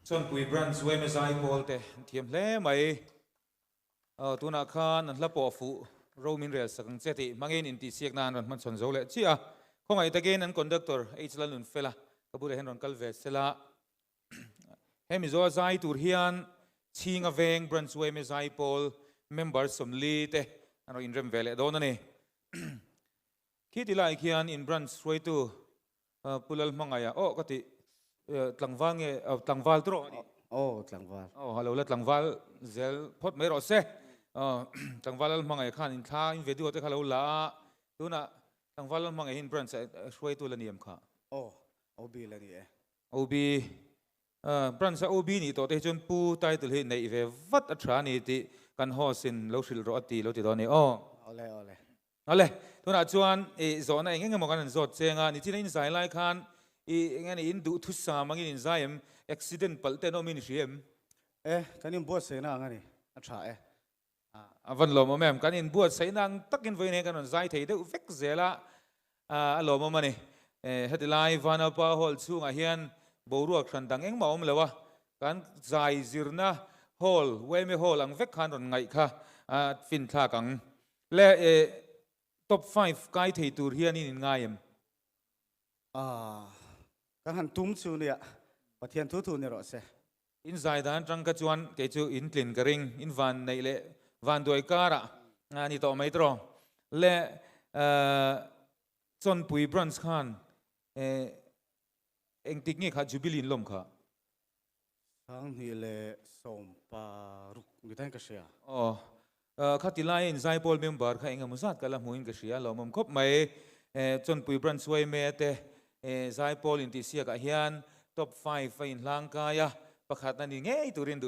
Chawnpui Branch Weme Zai Pawl te an thiam hle mai. Tunah khan an hla pawh fuh ro min rel sak ang che tih hmangin intihsiak nan rawn hmanchhawn zo leh chiah a. Khawngaih takin an conductor H Lalnunfela ka bulah hian rawn kal ve sela. He Mizo zai tur hian Chhinga Veng Branch Weme Zai Pawl member 40 te an rawn inrem ve leh dawn a ni. Khi ti lai khian in branch hruaitu Pu Lalhmangaia aw ka ti tlangval nge tlangval tur aw a ni. Aw tlangval. Aw a lo la tlangval zel phawt mai rawh se. Tlangval Lalhmangaia khan in thla in video te kha lo la a, tunah tlangval Lalhmangaia hi in branch hruaitu la ni em kha? Aw OB la ni e. OB Branch a OB nih tawh te hi chuan Pu title hi neih ve vat a tha a ni tih kan host in lo hrilh rawh a ti lo ti dawn a ni aw. Awle awle. Awle, tunah chuan i zawhna eng eng emaw kan han zawt cheng a, nichina in zai lai khan i eng eng in duh thusam angin in zai em? Accident palh te an awm in i hria em? E, kan inbuatsaihna ang a ni, a tha e. A van lawmawm em? Kan inbuatsaihna ang takin vawiin hian kan rawn zai thei deuh vek zel a, a lawmawm a ni. Heti lai Vanapa Hall chhungah hian boruak hran dang engmah a awm lo a, kan zai zirna hall, Weme Hall ang vek khan rawn ngaih kha a finthlak ang. Le top five kai thei tur hian in inngai em? Kan han tum chu nia, Pathian thu thu ni rawh se. In zai dan atang kha chuan kei chu in tlin ka ring, in van neih leh van duai karah a ni tawh mai tawh. Le Chawnpui branch khan engtik nge kha Jubilee in lawm kha? 2016 ni dahin ka hria. Aw, khati laiin Zaipawl member kha engemaw zat ka la hmuhin ka hria, lawmawm khawp mai. Chawnpui branch yma te Zaipawl intihsiakah hian top five a inhlangkai a, pakhatna ni ngei turin duh.